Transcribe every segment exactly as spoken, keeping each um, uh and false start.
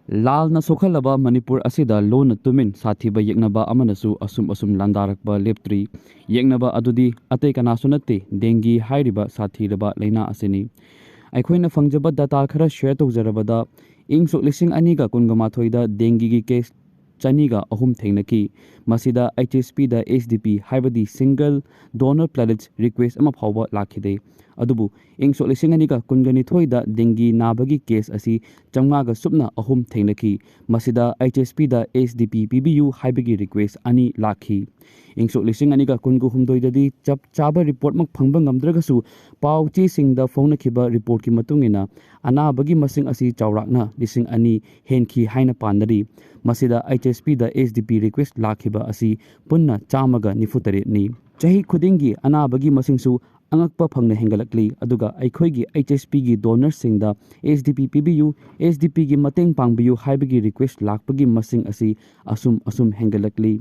ꯂꯥꯜꯅ ꯁꯣꯛꯍꯜꯂꯕ ꯃꯅꯤꯄꯨꯔ ꯑꯁꯤꯗ ꯂꯣꯟꯅ ꯇꯨꯃꯤꯟ ꯁꯥꯊꯤꯕ ꯌꯦꯛꯅꯕ ꯑꯃꯅꯁꯨ ꯑꯁꯨꯝ ꯑꯁꯨꯝ ꯂꯥꯟꯗꯥꯔꯛꯄ ꯂꯦꯞꯇ꯭ꯔꯤ꯫ ꯌꯦꯛꯅꯕ ꯑꯗꯨꯗꯤ ꯑꯇꯩ ꯀꯅꯥꯁꯨ ꯅꯠꯇꯦ, ꯗꯦꯡꯒꯤ ꯍꯥꯏꯔꯤꯕ ꯁꯥꯊꯤꯔꯕ ꯂꯥꯏꯅꯥ ꯑꯁꯤꯅꯤ꯫ ꯑꯩꯈꯣꯏꯅ ꯐꯪꯖꯕ data ꯈꯔ share ꯇꯧꯖꯔꯕꯗ, ꯏꯪ ꯁꯣꯛ ꯂꯤꯁꯤꯡ ꯑꯅꯤꯒ ꯀꯨꯟꯒ ꯃꯥꯊꯣꯏꯗ ꯗꯦꯡꯒꯤꯒꯤ case ꯆꯅꯤꯒ ꯑꯍꯨꯝ ꯊꯦꯡꯅꯈꯤ꯫ ꯃꯁꯤꯗ H S P ꯗ S D P, ꯍꯥꯏꯕꯗꯤ single donor platelets request ꯑꯃ ꯐꯥꯎꯕ ꯂꯥꯛꯈꯤꯗꯦ꯫ ꯑꯗꯨꯕꯨ ꯏꯪ ꯁꯣꯛ ꯂꯤꯁꯤꯡ ꯑꯅꯤꯒ ꯀꯨꯟꯒ ꯅꯤꯊꯣꯏꯗ ꯗꯦꯡꯒꯤ ꯅꯥꯕꯒꯤ case ꯑꯁꯤ ꯆꯥꯝꯃꯉꯥꯒ ꯁꯨꯞꯅ ꯑꯍꯨꯝ ꯊꯦꯡꯅꯈꯤ꯫ ꯃꯁꯤꯗ H S P ꯗ S D P ꯄꯤꯕꯤꯌꯨ ꯍꯥꯏꯕꯒꯤ request ꯑꯅꯤ ꯂꯥꯛꯈꯤ꯫ ꯏꯪ ꯁꯣꯛ ꯂꯤꯁꯤꯡ ꯑꯅꯤꯒ ꯀꯨꯟꯒ ꯍꯨꯝꯗꯣꯏꯗꯗꯤ ꯆꯞ ꯆꯥꯕ reportꯃꯛ ꯐꯪꯕ ꯉꯝꯗ꯭ꯔꯒꯁꯨ, ꯄꯥꯎ ꯆꯦꯁꯤꯡꯗ ꯐꯣꯡꯅꯈꯤꯕ reportꯀꯤ ꯃꯇꯨꯡ ꯏꯟꯅ, ꯑꯅꯥꯕꯒꯤ ꯃꯁꯤꯡ ꯑꯁꯤ ꯆꯥꯎꯔꯥꯛꯅ ꯂꯤꯁꯤꯡ ꯑꯅꯤ ꯍꯦꯟꯈꯤ ꯍꯥꯏꯅ ꯄꯥꯅꯔꯤ꯫ ꯃꯁꯤꯗ H S P ꯗ S D P request ꯂꯥꯛꯈꯤꯕ ꯑꯁꯤ ꯄꯨꯟꯅ ꯆꯥꯝꯃꯒ ꯅꯤꯐꯨ ꯇꯔꯦꯠꯅꯤ꯫ ꯆꯍꯤ ꯈꯨꯗꯤꯡꯒꯤ ꯑꯅꯥꯕꯒꯤ ꯃꯁꯤꯡꯁꯨ ꯑꯉꯛꯄ ꯐꯪꯅ ꯍꯦꯟꯒꯠꯂꯛꯂꯤ, ꯑꯗꯨꯒ ꯑꯩꯈꯣꯏꯒꯤ H S P ꯒꯤ donorꯁꯤꯡꯗ S D P ꯄꯤꯕꯤꯌꯨ, S D P ꯒꯤ ꯃꯇꯦꯡ ꯄꯥꯡꯕꯤꯌꯨ ꯍꯥꯏꯕꯒꯤ request ꯂꯥꯛꯄꯒꯤ ꯃꯁꯤꯡ ꯑꯁꯤ ꯑꯁꯨꯝ ꯑꯁꯨꯝ ꯍꯦꯟꯒꯠꯂꯛꯂꯤ꯫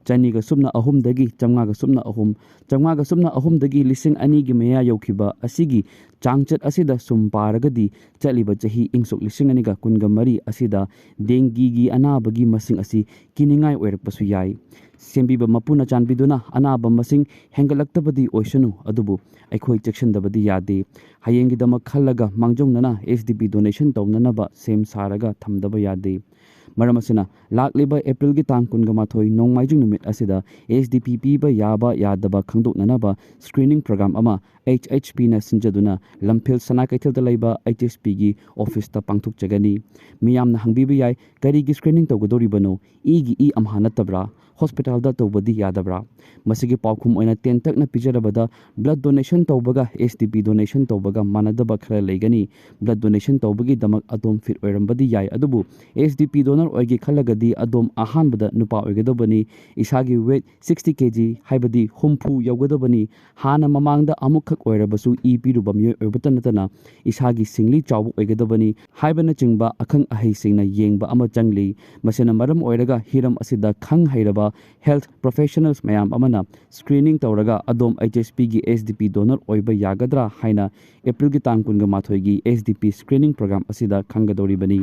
ꯆꯅꯤꯒ ꯁꯨꯞꯅ ꯑꯍꯨꯝꯗꯒꯤ ꯆꯥꯝꯃꯉꯥꯒ ꯁꯨꯞꯅ ꯑꯍꯨꯝ, ꯆꯥꯝꯃꯉꯥꯒ ꯁꯨꯞꯅ ꯑꯍꯨꯝꯗꯒꯤ ꯂꯤꯁꯤꯡ ꯑꯅꯤꯒꯤ ꯃꯌꯥ ꯌꯧꯈꯤꯕ ꯑꯁꯤꯒꯤ ꯆꯥꯡꯆꯠ ꯑꯁꯤꯗ ꯁꯨꯝ ꯄꯥꯔꯒꯗꯤ, ꯆꯠꯂꯤꯕ ꯆꯍꯤ ꯏꯪ ꯁꯣꯛ ꯂꯤꯁꯤꯡ ꯑꯅꯤꯒ ꯀꯨꯟꯒ ꯃꯔꯤ ꯑꯁꯤꯗ ꯗꯦꯡꯒꯤꯒꯤ ꯑꯅꯥꯕꯒꯤ ꯃꯁꯤꯡ ꯑꯁꯤ ꯀꯤꯅꯤꯡꯉꯥꯏ ꯑꯣꯏꯔꯛꯄꯁꯨ ꯌꯥꯏ꯫ ꯁꯦꯝꯕꯤꯕ ꯃꯄꯨꯅ ꯆꯥꯟꯕꯤꯗꯨꯅ ꯑꯅꯥꯕ ꯃꯁꯤꯡ ꯍꯦꯟꯒꯠꯂꯛꯇꯕꯗꯤ ꯑꯣꯏꯁꯅꯨ, ꯑꯗꯨꯕꯨ ꯑꯩꯈꯣꯏ ꯆꯦꯛꯁꯤꯟꯗꯕꯗꯤ ꯌꯥꯗꯦ꯫ ꯍꯌꯦꯡꯒꯤꯗꯃꯛ ꯈꯜꯂꯒ ꯃꯥꯡꯖꯧꯅꯅ S D P donation ꯇꯧꯅꯅꯕ ꯁꯦꯝ ꯁꯥꯔꯒ ꯊꯝꯗꯕ ꯌꯥꯗꯦ꯫ ꯃꯔꯝ ꯑꯁꯤꯅ, ꯂꯥꯛꯂꯤꯕ Aprilꯒꯤ ꯇꯥꯡ ꯀꯨꯟꯒ ꯃꯥꯊꯣꯏ, ꯅꯣꯡꯃꯥꯏꯖꯤꯡ ꯅꯨꯃꯤꯠ ꯑꯁꯤꯗ S D P ꯄꯤꯕ ꯌꯥꯕ ꯌꯥꯗꯕ ꯈꯪꯗꯣꯛꯅꯅꯕ screening program ꯑꯃ H H Pꯅ ꯁꯤꯟꯖꯗꯨꯅ ꯂꯝꯐꯦꯜ ꯁꯅꯥ ꯀꯩꯊꯦꯜꯗ ꯂꯩꯕ H H Pꯒꯤ officeꯇ ꯄꯥꯡꯊꯣꯛꯆꯒꯅꯤ꯫ ꯃꯤꯌꯥꯝꯅ ꯍꯪꯕꯤꯕ ꯌꯥꯏ, "ꯀꯔꯤꯒꯤ screening ꯇꯧꯒꯗꯧꯔꯤꯕꯅꯣ? ꯏꯒꯤ ꯏ ꯑꯝꯍꯥ ꯅꯠꯇꯕ꯭ꯔꯥ? Hospitalꯗ ꯇꯧꯕꯗꯤ ꯌꯥꯗꯕ꯭ꯔꯥ?" ꯃꯁꯤꯒꯤ ꯄꯥꯎꯈꯨꯝ ꯑꯣꯏꯅ ꯇꯦꯟꯇꯛꯅ ꯄꯤꯖꯔꯕꯗ, blood donation ꯇꯧꯕꯒ S D P donation ꯇꯧꯕꯒ ꯃꯥꯟꯅꯗꯕ ꯈꯔ ꯂꯩꯒꯅꯤ꯫ Blood donation ꯇꯧꯕꯒꯤꯗꯃꯛ ꯑꯗꯣꯝ fit ꯑꯣꯏꯔꯝꯕꯗꯤ ꯌꯥꯏ, ꯑꯗꯨꯕꯨ S D P donor ꯑꯣꯏꯒꯦ ꯈꯜꯂꯒꯗꯤ ꯑꯗꯣꯝ ꯑꯍꯥꯟꯕꯗ ꯅꯨꯄꯥ ꯑꯣꯏꯒꯗꯕꯅꯤ꯫ ꯏꯁꯥꯒꯤ weight sixty kg, ꯍꯥꯏꯕꯗꯤ ꯍꯨꯝꯐꯨ ꯌꯧꯒꯗꯕꯅꯤ꯫ ꯍꯥꯟꯅ ꯃꯃꯥꯡꯗ ꯑꯃꯨꯛꯈꯛ ꯑꯣꯏꯔꯕꯁꯨ ꯏ ꯄꯤꯔꯨꯕ ꯃꯤꯑꯣꯏ ꯑꯣꯏꯕꯇ ꯅꯠꯇꯅ ꯏꯁꯥꯒꯤ ꯁꯤꯡꯂꯤ ꯆꯥꯎꯕ ꯑꯣꯏꯒꯗꯕꯅꯤ ꯍꯥꯏꯕꯅꯆꯤꯡꯕ ꯑꯈꯪ ꯑꯍꯩꯁꯤꯡꯅ ꯌꯦꯡꯕ ꯑꯃ ꯆꯪꯂꯤ꯫ ꯃꯁꯤꯅ ꯃꯔꯝ ꯑꯣꯏꯔꯒ ꯍꯤꯔꯝ ꯑꯁꯤꯗ ꯈꯪ ꯍꯩꯔꯕ health professionals ꯃꯌꯥꯝ ꯑꯃꯅ screening ꯇꯧꯔꯒ ꯑꯗꯣꯝ H S P ꯒꯤ S D P donor ꯑꯣꯏꯕ ꯌꯥꯒꯗ꯭ꯔꯥ ꯍꯥꯏꯅ ꯑꯦꯄ꯭ꯔꯤꯜꯒꯤ ꯇꯥꯡ ꯀꯨꯟꯒ ꯃꯥꯊꯣꯏꯒꯤ S D P screening program ꯑꯁꯤꯗ ꯈꯪꯒꯗꯧꯔꯤꯕꯅꯤ꯫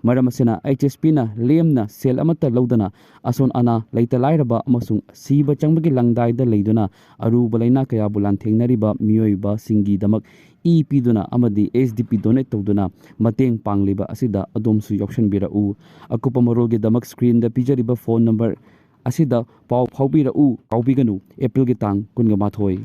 ꯃꯔꯝ ꯑꯁꯤꯅ H S P ꯅ ꯂꯦꯝꯅ ꯁꯦꯜ ꯑꯃꯠꯇ ꯂꯧꯗꯅ ꯑꯁꯣꯟ ꯑꯅꯥ, ꯂꯩꯇ ꯂꯥꯏꯔꯕ ꯑꯃꯁꯨꯡ ꯁꯤꯕ ꯆꯪꯕꯒꯤ ꯂꯪꯗꯥꯏꯗ ꯂꯩꯗꯨꯅ ꯑꯔꯨꯕ ꯂꯩꯅꯥ ꯀꯌꯥꯕꯨ ꯂꯥꯟꯊꯦꯡꯅꯔꯤꯕ ꯃꯤꯑꯣꯏꯕꯁꯤꯡꯒꯤꯗꯃꯛ ꯏ ꯄꯤꯗꯨꯅ ꯑꯃꯗꯤ S D P donate ꯇꯧꯗꯨꯅ ꯃꯇꯦꯡ ꯄꯥꯡꯂꯤꯕ ꯑꯁꯤꯗ ꯑꯗꯣꯝꯁꯨ ꯌꯥꯎꯁꯟꯕꯤꯔꯛꯎ꯫ ꯑꯀꯨꯞꯄ ꯃꯔꯣꯜꯒꯤꯗꯃꯛ screen ꯗ ꯄꯤꯖꯔꯤꯕ phone number ꯑꯁꯤꯗ ꯄꯥꯎ ꯐꯥꯎꯕꯤꯔꯛꯎ꯫ ꯀꯥꯎꯕꯤꯒꯅꯨ, ꯑꯦꯄ꯭ꯔꯤꯜꯒꯤ ꯇꯥꯡ ꯀꯨꯟꯒ ꯃꯥꯊꯣꯏ꯫